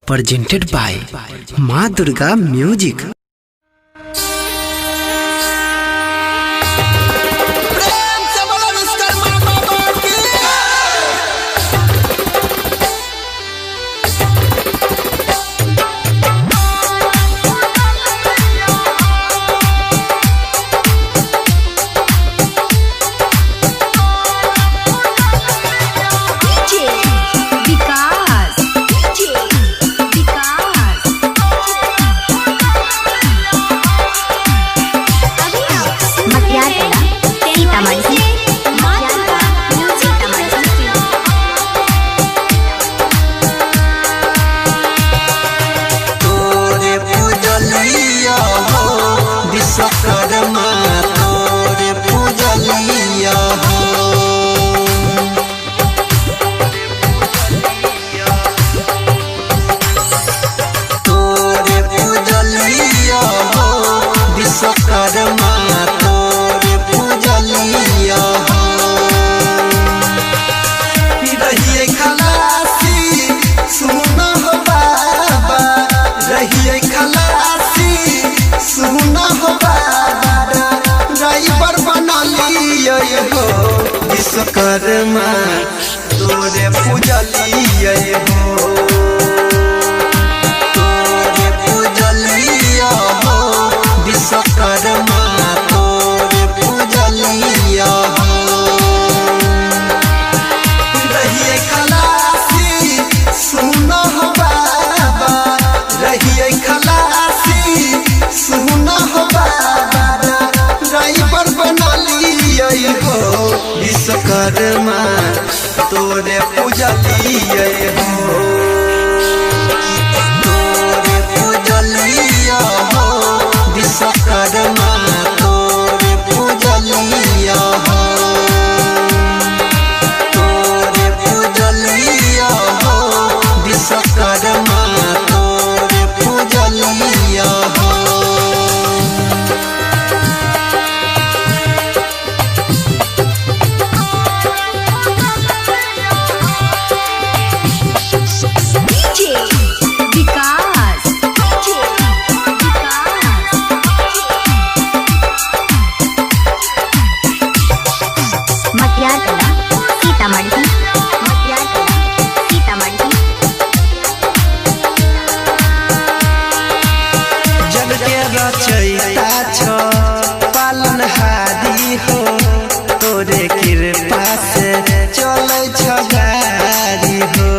Presented by Maa Durga music. प्रेम से बोलो विश्वकर्मा बाबा की। DJ Vikas, DJ Vikas. अभी आप सुन रहे हैं तेनवाड़ी से माँ दुर्गा म्यूजिक की प्रस्तुति। तोरे पूजलिया हो विश्वकर्मा, तोरे पूजलिया हो। तोरे पूजलिया हो विश्वकर्मा, तोरे पूजलिया हो। रहिए खलासी सुन हो बाबा, रहिए खलासी सुन हो बाबा, ड्राइवर बना लिये हो विश्वकर्मा, तोरे पूजलिए हो। तोरे पूजलिया हो विश्वकर्मा, तोरे पूजलिया हो। रहिए खलासी सुन हो बाबा, रहिए खलासी सुन हो बाबा, ड्राइवर बना लिये हो विश्वकर्मा, तोरे पूजलिए हो। तोरे पूजलिया हो विश्वकर्मा, तोरे पूजलिया हो। तोरे पूजलिया हो विश्वकर्मा, तोरे पूजलिया हो। DJ Vikas, DJ Vikas. मटियार कला सीतामढ़ी, मटियार कला सीतामढ़ी। जग के रचयिता छ पालनहारी हो, तोरे कृपा से चलै छ गाड़ी हो।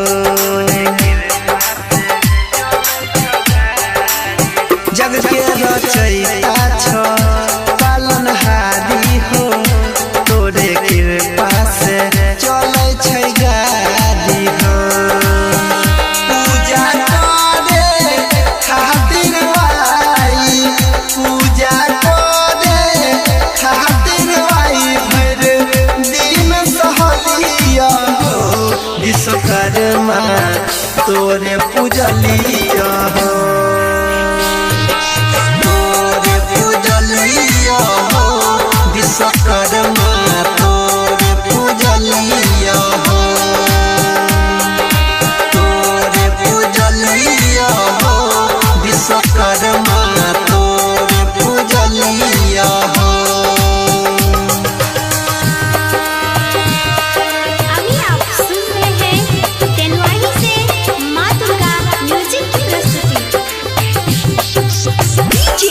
जग के रचयिता छ पालनहारी हो, तोरे कृपा से चलै छै गाड़ी हो। पूजा करे खातिर आई, पूजा करे खातिर आई, भर दिन सहलिया हो विश्वकर्मा, तोरे पूजलिया हो। तोरे पूजलिया हो विश्वकर्मा, तोरे पूजलिया हो। तोरे पूजलिया हो विश्वकर्मा, तोरे पूजलिया हो। अभी आप सुन रहे हैं तेनवाड़ी से माँ दुर्गा म्यूजिक की प्रस्तुति। DJ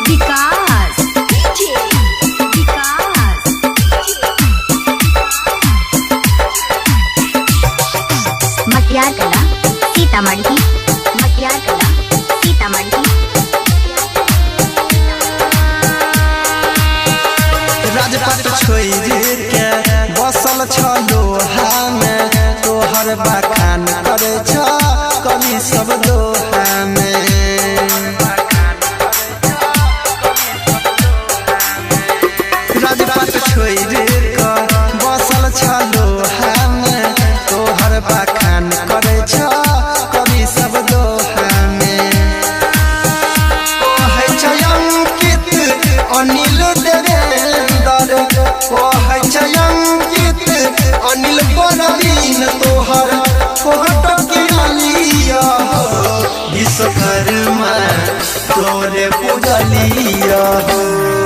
Vikas, DJ Vikas. मटियार कला सीतामढ़ी, मटियार कला सीतामढ़ी। राजपट छोड़ के बसल छ लोहा में, तोहर बखान करे छ कवि सब दोहा में। राजपट छोड़ के बसल छ लोहा में, तोहर बखान करे छ कवि सब दोहा में। कहै छै अंकित अनिल देवेंद्र, कहै छै अंकित अनिल परवीन, तोहर फोटो गिरा लिया। विश्वकर्मा तोरे पूजलिया हो।